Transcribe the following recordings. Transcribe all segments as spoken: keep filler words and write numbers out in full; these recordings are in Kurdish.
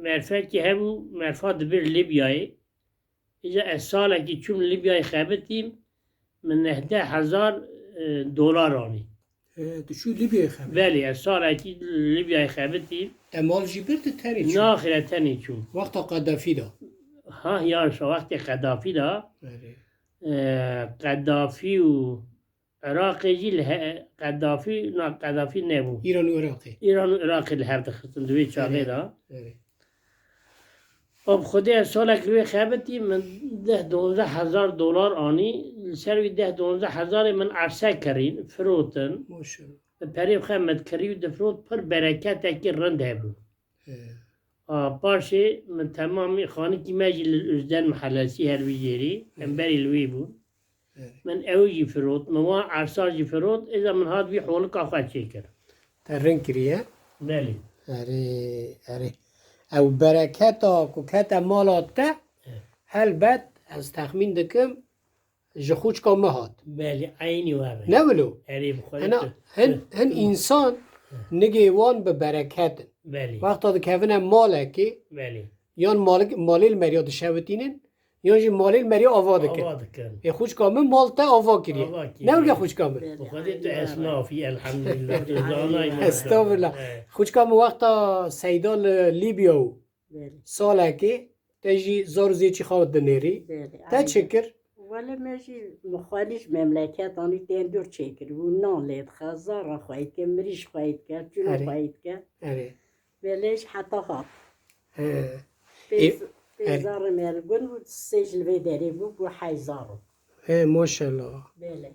Merfekî hebû, merfa dibir Lîbyayê. Îca ez salekî çûm Lîbyayê xebitîm, min nehdeh hezar, e, dolar anî. He, tu çû Lîbyayê xebitî? Belê, ez salekî Lîbyayê xebitîm. Te mal jî bir, tu tenê çû? Naxire, tenê çûm. Wexta Qedafî de? Ha, ya, şa wextê Qedafî de. Erê. E, Qedafî û Iraqê jî li he-, Qedafî, na, Qedafî nebû. Îran û Iraqê. Îran û Iraqê li hev dixistin di wê çaxê de. Erê. Û bi Xwedê ez salek li wê xebitî, min deh donzdeh hezar dolar anî. Li ser wî deh donzdeh hezarê min erse kirîn, firotin. Maşallah. Bi perê xwe min dikirî û difirot, pir bereketekî rind hebû. He. A, paşê min temamî xanikî me jî li Özden Mahallesî her wî jêrî, He. em berî li wî bûn. He. Min ew jî firot, min wan ersa jî firot, êza min hat vî holika xwe çêkir. Te ring kiriye? Belê. Erê, erê. Ew bereketa ku kete mala te, He. helbet ez texmîn dikim, ji xûçka me hat. Belê, eynî were. Ne wilo? Erê, bi Xwedê Hena, tu. hin, hin însan nigê wan bi bereket in. Belê. Wexta dikevine malekê, Belê. yan malik-, malê li meriya dişewitînin, yan jî malê li meriya ava dikin. Ava dikin. Ê xûçka min mal te ava kiriye. Ava kiriye. Ne wilo xûçka min? Belê, Bi Xwedê tu eynî were. esnafî, elhamdulillah, tu zanayî. Estağfurullah. He. Xûçka min wexta Seyda li Lîbya û Belê. salekê te jî zar û zêçî xwe dinêrî. Belê, Te aynen. çi kir? Wele me jî mixwelî ji memleket anî tendûr çêkiribû, nan lê dixe, zara xwe dike, mirîş xwe dike, çûna Erê. xwe dike. Erê. Belê ji heta hat. He. Pê Ê, z-, pê erê. zarê me li gund bû, sê ji li vê derê bû, bû heyzaro. He, maşallah. Belê.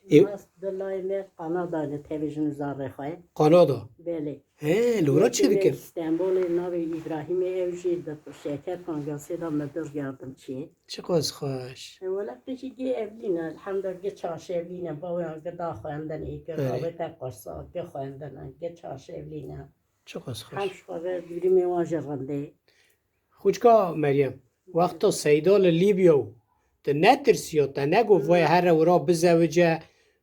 Ê- Nas di layê me Kanada li tevî jin û zarê xwe. Kanada? Belê. He, li wira çi Yekê me dikin? Stenbolê navê Îbrahîmê, ew jî di şeker pangasê de midir yardimçî. Çiqas xweş. E, wele piştî gê evlîne, elhamdulillah, gê çarşevlîne, bawiyan gê da xwendin, ê gê Erê. avê te qursa, gê xwendin, gê çarşevlîne. Çiqas xweş. Hem ji xwe ve dûrîmê wan jî rindê. Xûçka Meryem, wexta Seyda li Lîbya û tu netirsiya, te negot vay here wira bizewice,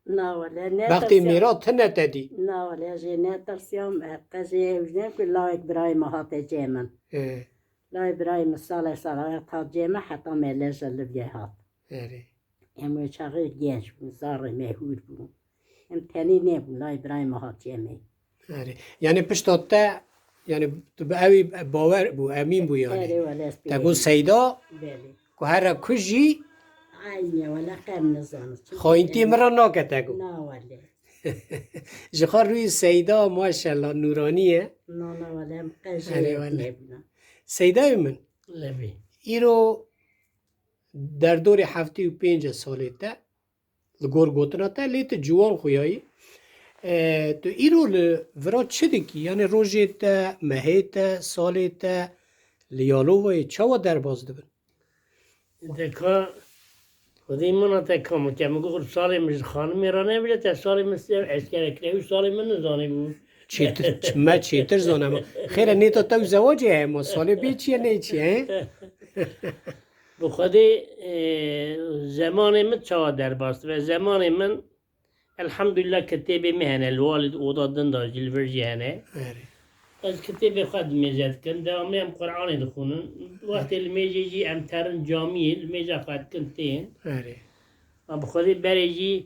Na wele, bextê netirsiya. mêra tune te dî? Na wele, jê netirsiyam, e, qe jê ew jî ne ku lawek birayê me hate cê min. He. Lawê birayê min sale sale hat cê min heta me lê ji Libyayê hat. Erê. Em wê çaxê genç bûn, zarê me hûr bûn. Em tenê nebûn, lay birayê me hat cemê. Erê. Yani pişta te, yani tu bi ewî bawer bû, emîn bû yani. Erê, wele ez pê Te got emîn. Seyda, Belê. ku here kujî, Aynî, wele qem nizanim. Çi xayintiyê min re nake te got. Na wele. Ji xwe rûyê Seyda maşallah nûranî ye. Na, na, wele em qe jê Erê, wele. nebûne. Seydayê min, Lebî. îro derdorê heftê û pênc salê te, li gor gotina te, lê tu ciwan xuyayî. E, tu îro li vira çi dikî? Yani rojê te, mehê te, salê te li Yalovayê çawa derbas dibin? Deka, Xwedê min te kam ke min got salê min ji xanimê re nebile, te salê min sê eskerek ne, ew salê min nizanî bû. Çêtir, me çêtir zane me. Xêre nêta te û zewacê heye ma salê bê çi ye nê çi ye, he? Bi Xwedê, e, zemanê min çawa derbas dibe? Zemanê min, elhamdulillah, kitêbê me hene, li walê di oda din de jî, li vir jî hene. Erê. Ez kitêbê xwe di mêze dikim, dewamê em Qur'anê dixwînin. Wextê li mêjê jî em terin camiyê, li mêja xwe dikin tên. Erê. Ma bi Xwedê berê jî,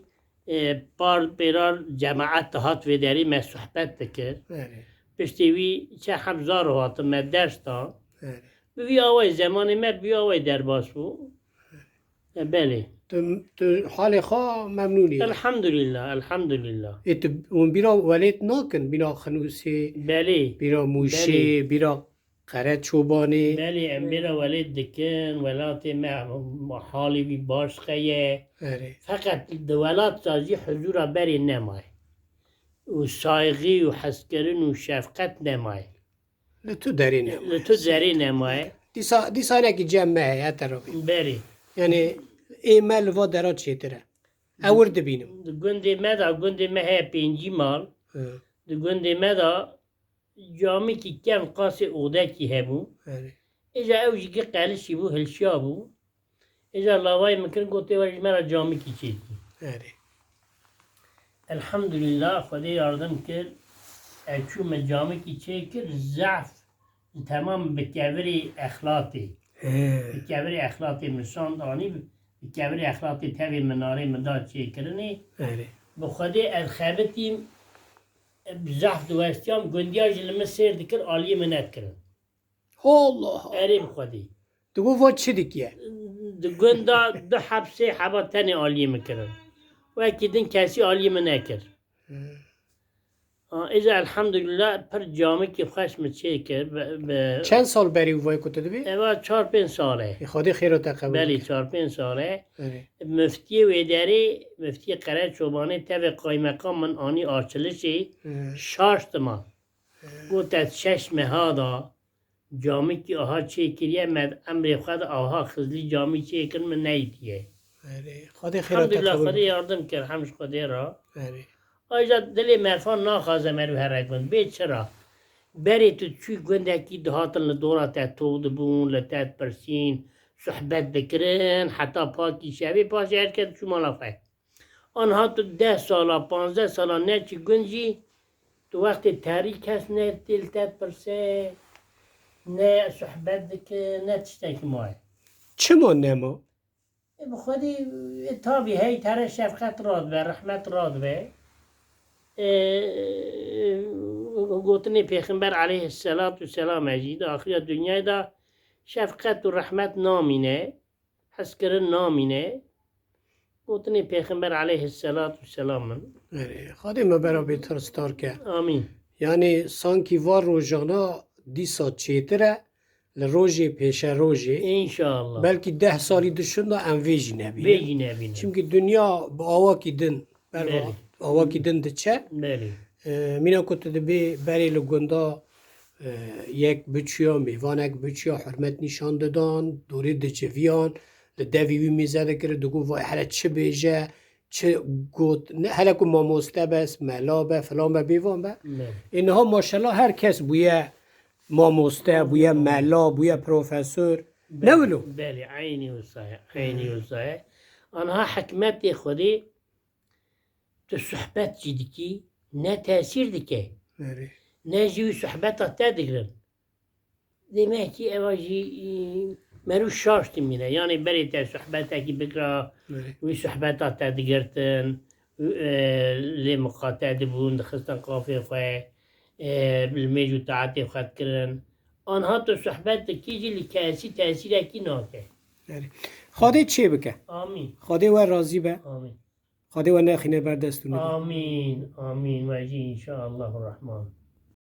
e, par pêrar cemaet dihat vê derê me sohbet dikir. Erê. Piştî wî çe heb zaro hatin me ders da. Erê. Bi vî awayî zemanê me bi vî awayî derbas bû. E, belê. Tu, tu halê xwe memnûn î? Elhamdulillah, elhamdulillah. Ê, tu hûn bîra welêt nakin, bîra Xinûsê, Belê. bîra Mûşê, Belê. bîra Qereçobanê? Belê, em bîra welêt dikin, welatê me halê wî baş qeye. Erê. Feqet di welat de jî huzûra berê nemaye. Û saygî û hezkirin û şefqet nemaye. Li tu derê nemaye. Li tu derê nemaye. Dîsa, dîsa hinekî cem me heye, her terafê. Berê. Yani ê me li va dera çêtir e. Ewir dibînim. Di gundê me de, gundê me heye pêncî mal. Hı. Di gundê me de camikî kevn qasê odekî hebû. Erê. Îja ew jî gi qelişî bû, hilşiya bû. Îja lavayê min kir, got, "Tê were ji me re camikî çêkî." Erê. Elhamdulillah, Xwedê yardim kir. Ez çûme camikî çêkir, zehf Temam bi kevirî exlatê. He. Bi kevirî exlatê min şand anî, bi kevirî exlatê tevê minarê min da çêkirinê. Erê. Bi Xwedê ez xebitîm, bi zehf diwestiyam, gundiya jî li min sêr dikir, aliyê min nedikirin. Allah Allah. Erê bi Xwedê. Tu got va çi dikiye? Di gunda du heb sê heba tenê aliyê min kirin. Wekî din kesî aliyê min nekir. He. Ha, îca elhamdülillah pir camikî xweş min çêkir. Bi, bi Çend sal berî û vay ku tu dibî? Eva çar pênc sal e. Ê, Xwedê xêra te qebûl Belê, bike. Çar pênc sal e. Erê. Miftiyê wê derê, miftiyê Qereçobanê tevê qaymeqam min anî açilişê He. şaş diman. He. Got ez şeş meha da camikî aha çêkiriye, me emrê xwe de aha xizlî camî çêkir min neyîtiye. Erê, Xwedê xêra te Elhamdülillah, qebûl Xwedê bike. yardim kir, hem ji Xwedê re. Erê. Aja dilê merfan naxwaze merû here gund. Bê çira? Berê tu çûyî gundekî dihatin li dora te tov dibûn, li te dipirsîn, sohbet dikirin, heta pakî şevê, paşê her kes diçû mala xwe. Anha tu deh sala, panzdeh sala neçî gund jî, tu wextê terî kes ne tê li te dipirse, ne sohbet dike, ne tiştekî maye. Çima nema? E, bi Xwedî, e, tabî hey tere şefqet radibe, rehmet radibe. E, gotinê Pêxember aleyhisselatu selam e jî, di axiriya dinyayê de şefqet û rehmet namîne, hezkirin namîne. Gotinê Pêxember aleyhisselatu selam in. Erê, Xwedê me bera bê tirstar ke. Amîn. Yani sankî va rojana dîsa çêtir e, li rojê pêşerojê. İnşallah. Belkî deh salî dişin de em vê jî nebînin. Vê jî nebînin. Çimkî dinya bi awakî din, ber Belê. awakî din diçe. Belê. E, mîna ku tu dibê berê li gunda, e, yek biçûya, mêvanek biçûya, hurmet nîşan didan, dorê diciviyan, li devî wî mêze dikir, digot, vay, hele çi bêje, çi got, ne, hele ku mamoste be, mela be, filan be, bêvan be. Belê. Ê niha maşallah her kes bûye mamoste, bûye mela, bûye profesor. Belê, Ne wilo? belê, eynî wisa ye, eynî wisa ye. Anha hikmetê Xwedê tu sohbet jî dikî, ne tesîr dike. Erê. Ne jî wî sohbeta te digirin. Demekî eva jî, e, merû şaş dimîne. Yanî berê te sohbetekî bikira, Erê. wî sohbeta te digirtin, e, lê miqate dibûn, dixistin qafê xwe, e, li mêj û taetê xwe dikirin. Anha tu sohbet dikî jî li kesî tesîrekî nake. Erê. Xwedê çê bike. Amîn. Xwedê we razî be. Amîn. Xwedê we nexîne ber dest û nî. Amîn, amîn. We jî înşaallahu rehman.